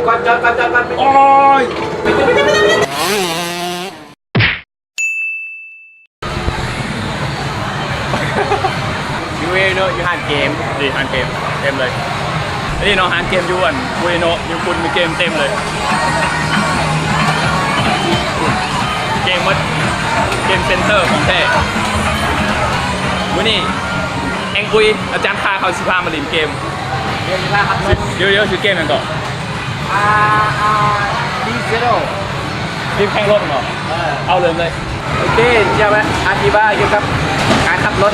ກ່ອນ ກ່ອນ ກ່ອນ ກ່ອນ ກ່ອນ ໂອ້ຍ ຢູ່ເວໂນະ ຢູ່ຮ້ານເກມ ນີ້ຮ້ານເກມເຕັມເລີຍ. ອັນນີ້ເນາະ ຮ້ານເກມຢູ່ອັນເວໂນະ ຢູ່ພຸ້ນມີເກມເຕັມເລີຍ ເກມໝົດ ເກມເຊັນເຕີຂອງແທ້. ມື້ນີ້ແອງອຸຍ ອາຈານຄາເຂົາຊິພາມາຫຼິ້ນເກມ ດຽວ ດຽວ ຊື່ເກມຫຍັງເກາະ? ອາ ອາ ດີເຊໂລ ທີມແຂ່ງລົດເນາະ. ເອີ ເອົາເລີ່ມເລີຍ. ໂອເຄ ຈະມາອະທິບາຍກ່ຽວກັບການຂັບລົດ.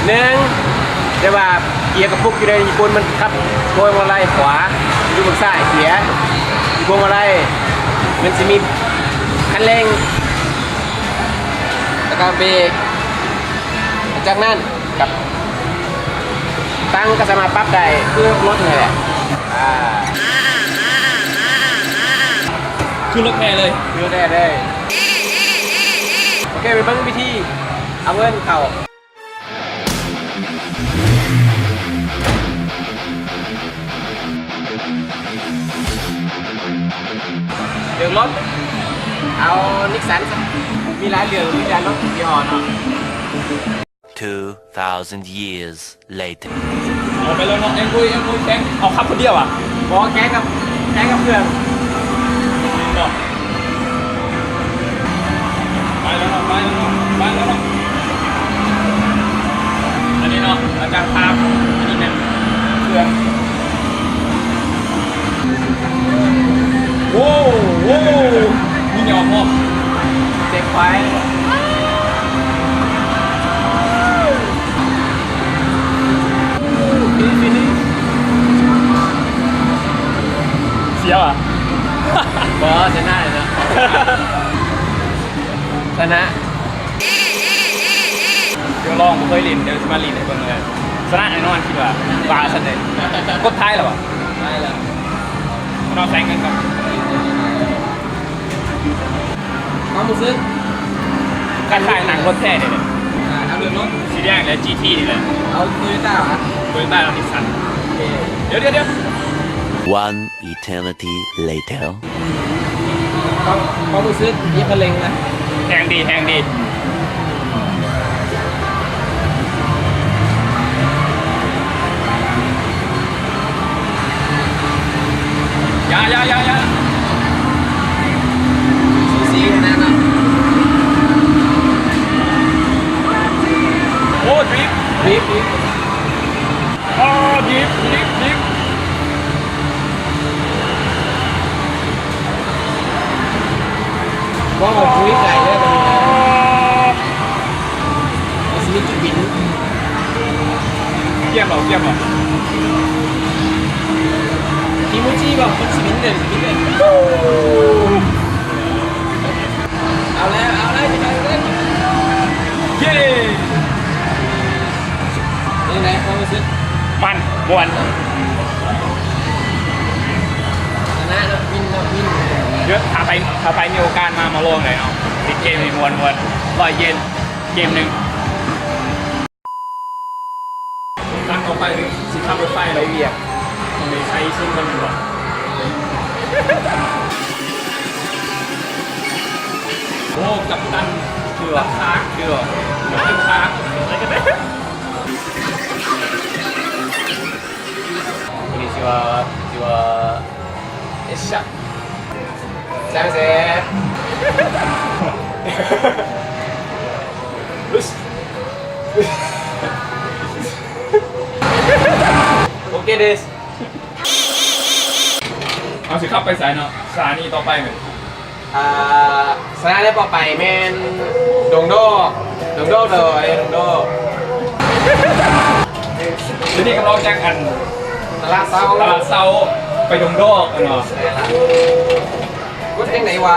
ໜຶ່ງ ແຕ່ວ່າເກຍກະປຸກຢູ່ໃນຍີ່ປຸ່ນ ມັນຂັບພວງມາໄລຂວາ ຢູ່ເບື້ອງຊ້າຍເກຍ ຢູ່ພວງມາໄລ ມັນຊິມີຄັນເລັ່ງ ແລ້ວກະເບຣກ ຈາກນັ້ນ ກັບ ຕັ່ງກໍສາມາດປັບໄດ້ ຄືລົດນີ້ແຫຼະ. ອາ ຄືລົດແທ້ເລີຍ ຄືລົດແທ້ເລີຍ. ໂອເຄ ໄປເບິ່ງວິທີເອົາເງິນເຂົ້າ. ເລືອກລົດ ເອົານິກສັນຊະ ມີຫຼາຍເລືອກ ມີຫຼາຍລົດ ຍີ່ຫໍ້ເນາະ. Two thousand years later. ເອົາໄປແລ້ວເນາະ ເອັງອຸຍ ເອັງອຸຍ ແຂ່ງ ເອົາຂັບຄົນດຽວຫວາ? ບໍ່ ແຂ່ງກັບ ແຂ່ງກັບເພື່ອນ. ໄປແລ້ວເນາະ ໄປແລ້ວເນາະ ໄປແລ້ວເນາະ. ອັນນີ້ເນາະ ອາຈານພາບ ອັນນີ້ແມ່ນເຄື່ອງ. ໂອ້ ໂອ້ ມີຫຍໍ້ພ້ອມ ເຈັບໄປ. ເສຍຫວາ? ບໍ່ ຊະນະເນາະ ຊະນະ. ດຽວລອງ ບໍ່ເຄີຍຫຼິ້ນ ດຽວຊິມາຫຼິ້ນໃຫ້ເບິ່ງເລີຍ. ຊະນະແນ່ນອນ ຄິດວ່າ ວ່າຊັ້ນເດ. ກົດໄທແລ້ວຫວາ? ໄທແລ້ວ. ມາລອງໃສ່ເງິນກ່ອນ. ຄວາມຮູ້ສຶກ ຄ້າຍໆ ນັ່ງລົດແທ້ເດ. ອ່າ ເອົາເລື່ອງລົດ ສີແດງແຫຼະ ຈີທີ ນີ້ແຫຼະ. ເອົາໂຕໂຍຕ້າຫວາ? ໂຕໂຍຕ້າ ນິສສັນ. ໂອເຄ ດຽວ ດຽວ ດຽວ. One eternity later. ຄວາມ ຄວາມຮູ້ສຶກມີພະເລັງນະ? ແຮງດີ ແຮງດີ. ຢ່າ ຢ່າ ຢ່າ ຢ່າ. ສູສີຂະໜາດນັ້ນ. ໂອ້ ດຣິບ ດຣິບ ດຣິບ. ອໍ ດິບ ດິບ ດິບ. ເວົ້າວ່າຈຸ້ຍໄກເດີ ມັນຊິມີຈຸດບິນ. ກຽມເອົາ ກຽມເອົາ. ຄິໂມຈິບໍ່ ມັນຊິບິນເດີ ຊິບິນເດີ. ເອົາແລ້ວ ເອົາແລ້ວ ເອົາແລ້ວ. ເຢ້ ເປັນຈັ່ງໃດຄວາມຮູ້ສຶກ? ມັນ ມ່ວນ. ຊະນະເນາະ ວິນເນາະ ວິນ. ດຽວຖ້າໃຜ ຖ້າໃຜມີໂອກາດມາ ມາລອງໄດ້ເນາະ ຕິດເກມນີ້ມ່ວນໆ. ຮ້ອຍເຢນ ເກມໜຶ່ງ. ຄັ້ງຕໍ່ໄປນີ້ຊິຂັບລົດໄຟໄປວຽກ ຕ້ອງໄດ້ໃສ່ຊຸດກັນຢູ່ບໍ່? ໂອ້ ກັບຕັນ ຄືວ່າ ກັບຕັນຊາກ ຄືວ່າ ກັບຕັນຊາກ. ມື້ນີ້ຊິວ່າ ຊິວ່າ ເອຊະ ແຊມເຊ ໂອເຄເດສ. ເຮົາຊິຂັບໄປໃສເນາະ? ສະຖານີຕໍ່ໄປແມ່ນ ອ່າ ສະຖານີຕໍ່ໄປແມ່ນດົງດອກ ດົງດອກເດີ ດົງດອກ. ດຽວນີ້ກຳລັງຈາກອັນ ຕະຫຼາດເຊົ້າ ຕະຫຼາດເຊົ້າໄປດົງດອກເນາະ. ແມ່ນລະ. ກົດຈັ່ງໃດຫວາ?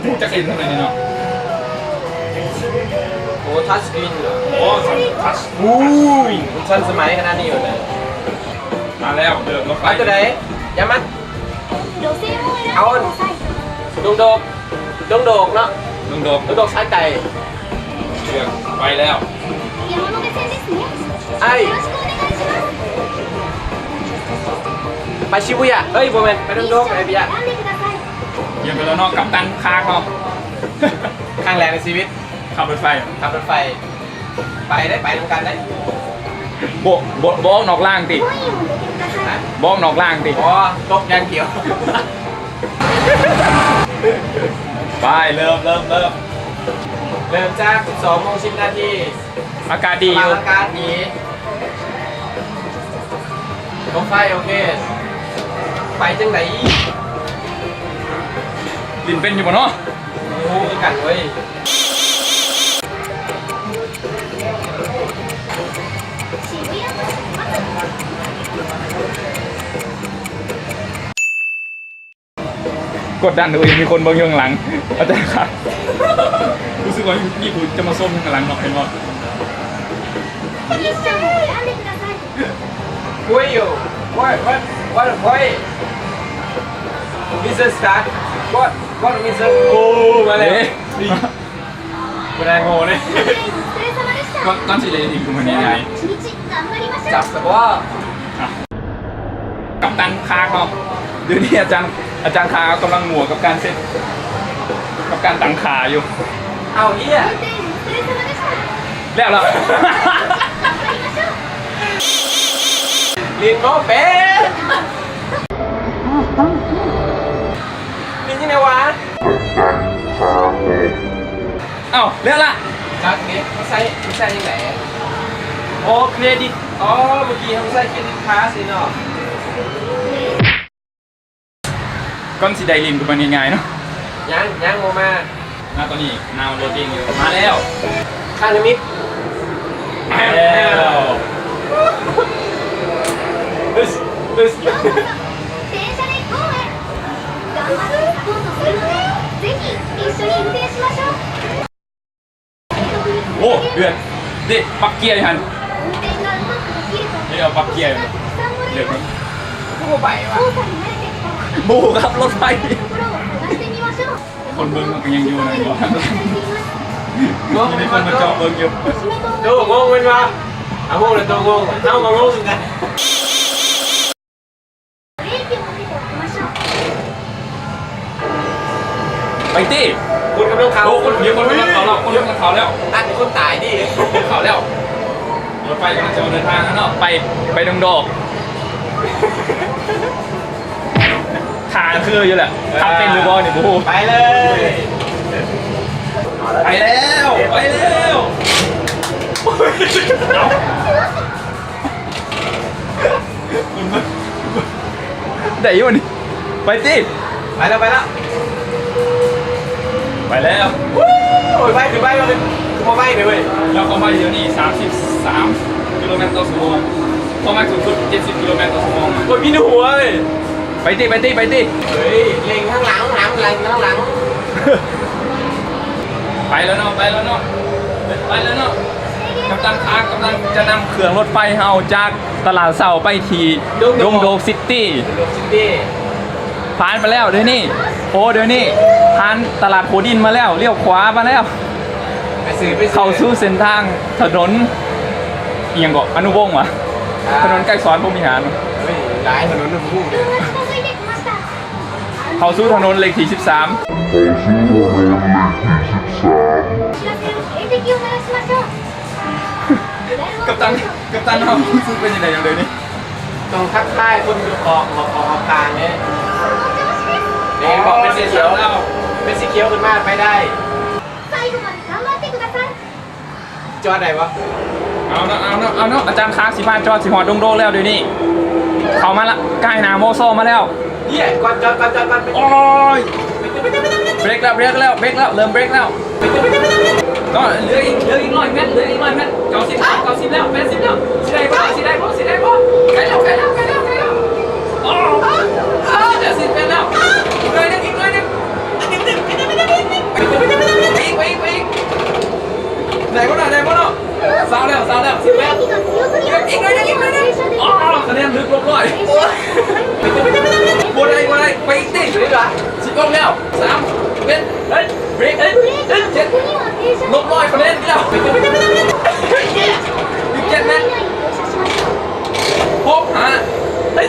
ຮູ້ຈັກເຫັນເທົ່ານັ້ນເນາະ. ໂອ້ ທັດສະກຣີນເນາະ. ໂອ້ ທັດ ໂອ້ຍ ມັນທັນສະໄໝຂະໜາດນີ້ເລີຍ. ມາແລ້ວ ເດີນລົດໄຟ. ເອົາຕົວໃດ? ຢ່າມາ ເອົາອັນ ດົງດອກ ດົງດອກເນາະ ດົງດອກ ດົງດອກສາຍໃຕ້. ເລືອກໄປແລ້ວ. ອ້າຍ. ໄປຊິບູຍະ ເອີຍ ບໍ່ແມ່ນ ໄປດົງໂດກ ໄປເບຍະ. ຢ້ຽມໄປແລ້ວເນາະ ກັບຕັນຄາກເນາະ ຄັ້ງແລກໃນຊີວິດ ຂັບລົດໄຟ ຂັບລົດໄຟ ໄປໄດ້ ໄປນຳກັນໄດ້. ບໍ່ ບໍ່ ບໍ່ອອກນອກລ່າງຕິ? ຮະ? ບໍ່ອອກນອກລ່າງຕິ? ບໍ່ ຕົກຢ່າງດຽວ. ໄປ ເລີ່ມ ເລີ່ມ ເລີ່ມ ເລີ່ມຈາກສິບສອງໂມງສິບນາທີ. ອາກາດດີຢູ່ ອາກາດດີ. ລົດໄຟ ໂອເຄ ໄປຈັ່ງໃດ? ຫຼິ້ນເປັນຢູ່ບໍ່ເນາະ? ບໍ່ຮູ້ຄືກັນເວີຍ. ກົດດັນ ອຸ້ຍ ມີຄົນເບິ່ງຢູ່ຂ້າງຫຼັງ ອາຈານຄາກ. ຮູ້ສຶກວ່າມີຜູ້ຈະມາຊົມຂ້າງຫຼັງເນາະ ເຫັນບໍ່? Who are you? What, what, what, why? Mister Stark? What, what, Mister? ໂອ້ ມາແລ້ວ. ເດ້ ບໍ່ໄດ້ໂງ່ເດ້. ກ່ອນ ກ່ອນຊິໄດ້ຫຼິ້ນ ຄືມັນງ່າຍໆ ຈັບສະບໍ ກັບຕັນຄາກເນາະ. ດຽວນີ້ອາຈານ ອາຈານຄາກກຳລັງມົວກັບການເຊັດ ກັບການຕັ້ງຂາຢູ່. ເອົາເອີຍ ແລ້ວລະ ຫຼິ້ນບໍ່ເປັນ ຫຼິ້ນຈັ່ງໃດວະ? ເອົ້າ ແລ້ວລະ ຈັກເດ້ ມັນໃຊ້ ມັນໃຊ້ຈັ່ງໃດ? ອໍ ເຄຣດິດ ອໍ ເມື່ອກີ້ເຮົາໃຊ້ເຄຣດິດພາສນີ້ເນາະ. ກ່ອນຊິໄດ້ຫຼິ້ນກໍບໍ່ແມ່ນງ່າຍໆເນາະ. ຍັງ ຍັງບໍ່ມາ ມາຕອນນີ້ ນາວໂຫຼດດິ້ງຢູ່ ມາແລ້ວ ຄານທະມິດ ມາແລ້ວ. ໂອ້ ເດືອດເດ້ ປັບເກຍຢູ່ຫັ້ນ ເດ້ ປັບເກຍຢູ່ ເດືອດ. ຄືບໍ່ໄປວະ? ບໍ່ຮູ້ ຂັບລົດໄຟ ຄົນເບິ່ງມັນກໍຍັງຢູ່ນະ ມີແຕ່ຄົນມາເຈາະເບິ່ງຢູ່. ໂຕງົງແມ່ນວະ? ເອົາ ໂຕງົງ ເຮົາກໍງົງຄືກັນ. ໄປຕິ ຄົນກຳລັງເຂົ້າ ໂອ້ ຄົນ ມີຄົນກຳລັງເຂົ້າແລ້ວ ຄົນກຳລັງເຂົ້າແລ້ວ ອັນນີ້ຄົນຕາຍຕິ ເຂົ້າແລ້ວ. ລົດໄຟກຳລັງຈະເດີນທາງແລ້ວເນາະ ໄປ ໄປດົງດອກ. ທ່າຄືຢູ່ແຫຼະ ຂັບເປັນຫຼືບໍ່ນີ້ ບໍ່ຮູ້. ໄປເລີຍ ໄປແລ້ວ ໄປແລ້ວ. ໄດ້ຢູ່ນີ້ ໄປຕິ ໄປແລ້ວ ໄປແລ້ວ ໄປແລ້ວ. ໂອ້ຍ ໄວຂຶ້ນ ໄວ ໄວຂຶ້ນ ຄືບໍ່ໄວເລີຍເວີຍ. ແລ້ວກໍໄວດຽວນີ້ ສາມສິບສາມກິໂລແມັດຕໍ່ຊົ່ວໂມງ ຄວາມໄວສູງສຸດ ເຈັດສິບກິໂລແມັດຕໍ່ຊົ່ວໂມງ. ໂອ້ຍ ມີໜູເວີຍ. ໄປຕິ ໄປຕິ ໄປຕິ. ເຮີ້ຍ ເລັ່ງທາງຫຼັງ ຫາມເລັ່ງທາງຫຼັງ. ໄປແລ້ວເນາະ ໄປແລ້ວເນາະ ໄປແລ້ວເນາະ. ກັບຕັນຄາກກຳລັງຈະນຳເຄື່ອງລົດໄຟເຮົາຈາກຕະຫຼາດເຊົ້າໄປທີ່ດົງໂດກຊິຕີ້ ດົງໂດກຊິຕີ້. ຜ່ານໄປແລ້ວດຽວນີ້ ໂອ້ ດຽວນີ້ຜ່ານຕະຫຼາດໂພດິນມາແລ້ວ ລ້ຽວຂວາມາແລ້ວ ໄປຊື່ ໄປຊື່ ເຂົ້າສູ່ເສັ້ນທາງຖະໜົນ ອີ່ຫຍັງເກາະ ອະນຸວົງຫວາ? ອ່າ ຖະໜົນໄກສອນພົມວິຫານ. ເຮີ້ຍ ຫຼາຍຖະໜົນນະ ບໍ່ຮູ້ເດ້. ເຂົ້າສູ່ຖະໜົນເລກທີສິບສາມ ເຂົ້າສູ່ຖະໜົນເລກທີສິບສາມ. ກັບຕັນ ກັບຕັນເຮົາຮູ້ສຶກເປັນຈັ່ງໃດຫຍັງເດີນີ້? ຕ້ອງທັກທາຍຄົນຢູ່ຂອບ ຂອບ ຂອບທາງເດ້. ເຫັນບອກເປັນສີຂຽວແລ້ວ ເປັນສີຂຽວຂຶ້ນມາໄປໄດ້. ຈອດໄດ້ບໍ່? ເອົາເນາະ ເອົາເນາະ ເອົາເນາະ ອາຈານຄາກຊິພາຈອດ ຊິຮອດດົງໂດກແລ້ວດຽວນີ້. ເຂົ້າມາລະ ໃກ້ໜ້າມໍຊໍມາແລ້ວ. ເອີຍ ກ່ອນ ກ່ອນ ກ່ອນ ກ່ອນ ໂອ້ຍ ເບຣກແລ້ວ ເບຣກແລ້ວ ເບຣກແລ້ວ ເລີ່ມເບຣກແລ້ວ. ກໍເຫຼືອອີກ ເຫຼືອອີກຮ້ອຍແມັດ ເຫຼືອອີກຮ້ອຍແມັດ. ເກົ້າສິບແລ້ວ ເກົ້າສິບແລ້ວ ແປດສິບແລ້ວ. ຊິໄດ້ບໍ່ ຊິໄດ້ບໍ່ ຊິໄດ້ບໍ່? ໃກ້ແລ້ວ ໃກ້ແລ້ວ ໃກ້ແລ້ວ ໃກ້ແລ້ວ. ໂອ້ ເກົ້າສິບແປດແລ້ວ. ອີກໜ້ອຍໜຶ່ງ ອີກໜ້ອຍໜຶ່ງ. ໄປອີກ ໄປອີກ ໄປອີກ. ໄດ້ບໍ່ເນາະ ໄດ້ບໍ່ເນາະ? ຊາວແລ້ວ ຊາວແລ້ວ ສິບແປດ. ອີກໜ້ອຍໜຶ່ງ ອີກໜ້ອຍໜຶ່ງ. ອໍ ຄະແນນລຶກລົບຮ້ອຍ. ບໍ່ໄດ້ ບໍ່ໄດ້ ໄປອີກຕິ. ສິບຫົກແລ້ວ. ສາມ ເອັດ ເຮີ້ຍ ເບຣກ ເອີຍ ເຈັດ ລົບຮ້ອຍຄະແນນອີກແລ້ວ. ອີກເຈັດແມັດ. ຫົກ ຫ້າ ເຮີ້ຍ.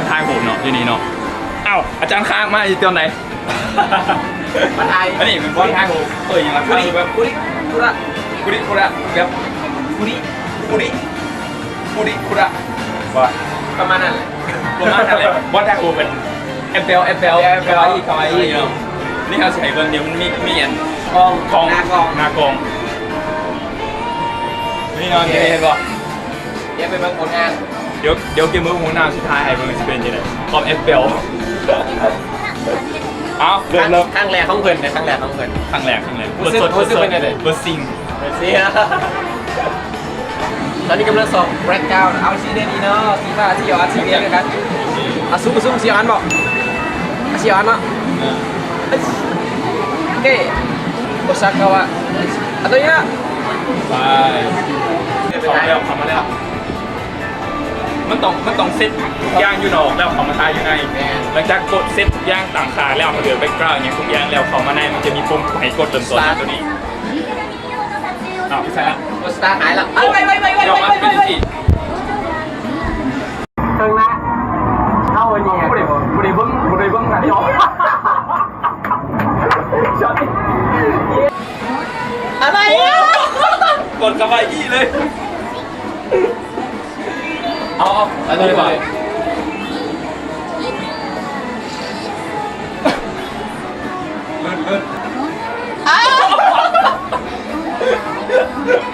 ນຖ່າຍຮູບເນາະ ຢູ່ນີ້ເນາະ. ອ້າວ ອາຈານຄ້າງມາຢູ່ຕອນໃດ? ມາຖ່າຍ ອັນນີ້ເປັນບ່ອນຖ່າຍຮູບ ເອີ້ນຫຍັງລະ ຄຸລິ ແບບ ຄຸລິຄຸລະ ຄຸລິຄຸລະ ແບບ ຄຸລິ ຄຸລິ ຄຸລິຄຸລະ ບໍ່ ປະມານນັ້ນແຫຼະ ປະມານນັ້ນແຫຼະ. ບ່ອນຖ່າຍຮູບເປັນແອັບແບວ ແອັບແບວ ແອັບແບວ ຄາວາອີ ຄາວາອີເນາະ. ນີ້ເຮົາຊິໃຫ້ເບິ່ງ ດຽວມັນມີ ມີອັນ ກ້ອງ ກ້ອງ ໜ້າກ້ອງ ໜ້າກ້ອງ ນີ້ເນາະ ເຫັນບໍ່? ດຽວໄປເບິ່ງຜົນງານ ດຽວ ດຽວເກັບມືຫົວໜ້າສຸດທ້າຍໃຫ້ເບິ່ງຊິເປັນຈັ່ງໃດ ຄວາມແອັບແບວ. ເອົາ ເລີ່ມ ເລີ່ມ ຄັ້ງແລກຂອງເພິ່ນເດ້ ຄັ້ງແລກຂອງເພິ່ນ ຄັ້ງແລກ ຄັ້ງແລກ ຮູ້ສຶກ ຮູ້ສຶກເປັນຈັ່ງໃດ? ເບີດຊິງ ເບີດຊິງ ຕອນນີ້ກຳລັງສ່ອງແບັກກຣາວ ເອົາສີໃດດີເນາະ ສີຟ້າ ສີອ່ອນ ສີແດງຄືກັນ. ເອົາ ຊຸມ ຊຸມ ສີອ່ອນບໍ່? ສີອ່ອນເນາະ ເອີ ໂອເຄ ໂອຊາກາວະ ເອົາຕົວນີ້ເນາະ ໄປ ເຂົ້າມາແລ້ວ ເຂົ້າມາແລ້ວ. ມັນຕ້ອງ ມັນຕ້ອງເຊັດທຸກຢ່າງຢູ່ນອກ ແລ້ວເຂົ້າມາຖ່າຍຢູ່ໃນ. ແມ່ນ ຫຼັງຈາກກົດເຊັດທຸກຢ່າງ ຕັ້ງຄ່າແລ້ວ ເຫຼືອແບັກກຣາວຫຍັງທຸກຢ່າງແລ້ວ ເຂົ້າມາໃນ ມັນຈະມີປຸ່ມໃຫ້ກົດເລີ່ມຕົ້ນຕົວນີ້. ອ້າວ ໄປໃສລະ? ບໍ່ສະຕາດ ຫາຍລະ. ໄປ ໄປ ໄປ ເຈົ້າມາເປັນຈັ່ງຊີ້ ເທິງນະ ເຮົາອັນນີ້ ບໍ່ໄດ້ ບໍ່ໄດ້ເບິ່ງ ບໍ່ໄດ້ເບິ່ງໜ້າຈໍ อะไรอะ กดเข้าไปอี้เลย เอา เอา เอาเลย เอาเลย เลิศ เลิศ อ้าว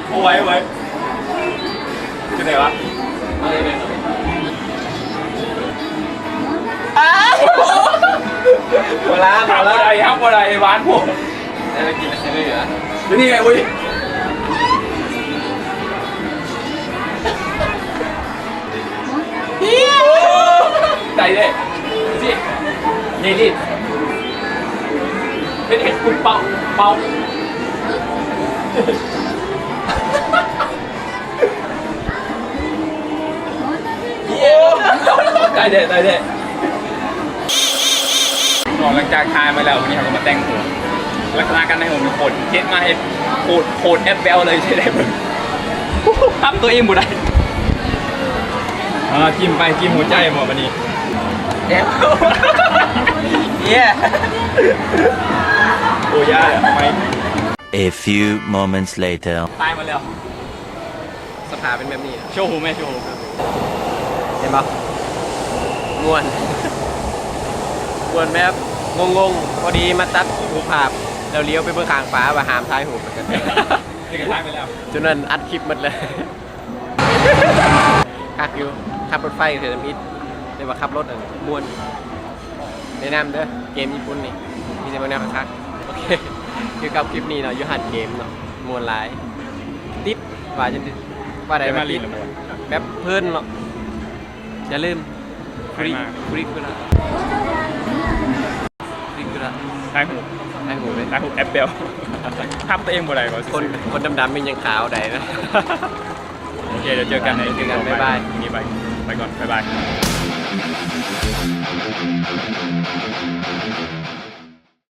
เอาไว้ เอาไว้ อยู่ไหนวะ อ้าว บ่ได้ครับ บ่ได้ หวานโพด ได้ไปกินแล้วใช่ไหมเหรอ นี่ไง อุ้ย ได้เลย สิ นี่ นี่ เฮ็ด เฮ็ด ปุ๊บ เป่า เป่า โอ้ ຕາຍແທ້ ຕາຍແທ້ ເນາະ. ຫຼັງຈາກຖ່າຍມາແລ້ວ ວັນນີ້ເຮົາກໍມາແຕ່ງຕົວ ລັກສະນະການແຕ່ງຕົວມີຄົນເຮັດມາໃຫ້ໂຄດ ໂຄດແອັບແບວເລີຍ ຊິໄດ້ເບິ່ງ ຮັບຕົວເອງບໍ່ໄດ້. ເອີ ຈິ້ມໄປ ຈິ້ມຫົວໃຈບໍ່ບັດນີ້ ແອບ ເຢ້ ໂອ້ ຢ່າ ໄປ. A few moments later. ຕາຍໝົດແລ້ວ. ສະພາບເປັນແບບນີ້ ໂຊຮູບແມ່ ໂຊຮູບ ເຫັນບໍ່? ມ່ວນ ມ່ວນແບບງົງໆ ພໍດີມາຕັດຮູບພາບ ແລ້ວລ້ຽວໄປເບິ່ງຂ້າງຝາວ່າຫ້າມຖ່າຍຮູບ ນີ້ກໍຖ່າຍໄປແລ້ວ ຈົນນັ້ນອັດຄລິບໝົດເລີຍ. ຄັກຢູ່ ຂັບລົດໄຟເທື່ອທຳອິດ ແຕ່ວ່າຂັບລົດນັ້ນມ່ວນ. ແນະນຳເດີ ເກມຍີ່ປຸ່ນນີ້ ມີແຕ່ແນວຄັກໆ. ໂອເຄ ຄືກັບຄລິບນີ້ເນາະ ຢູ່ຮ້ານເກມເນາະ ມ່ວນຫຼາຍ ຕິດ ວ່າຈັ່ງ ວ່າໄດ້ ໄດ້ມາຫຼິ້ນ ແບບເພີນເນາະ. ຢ່າລືມ ຟຣີ ຟຣີຄືລະ ຟຣີຄືລະ ຖ່າຍຮູບ ຖ່າຍຮູບເດ້ ຖ່າຍຮູບແອັບແບວ ຮັບຕົວເອງບໍ່ໄດ້ວ່າ ຄົນ ຄົນດຳໆ ມັນຍັງຂາວໄດ້ນະ. ໂອເຄ ດຽວເຈີກັນໃນຄລິບຕໍ່ໄປ ບາຍບາຍ ໄປ ໄປກ່ອນ ບາຍບາຍ.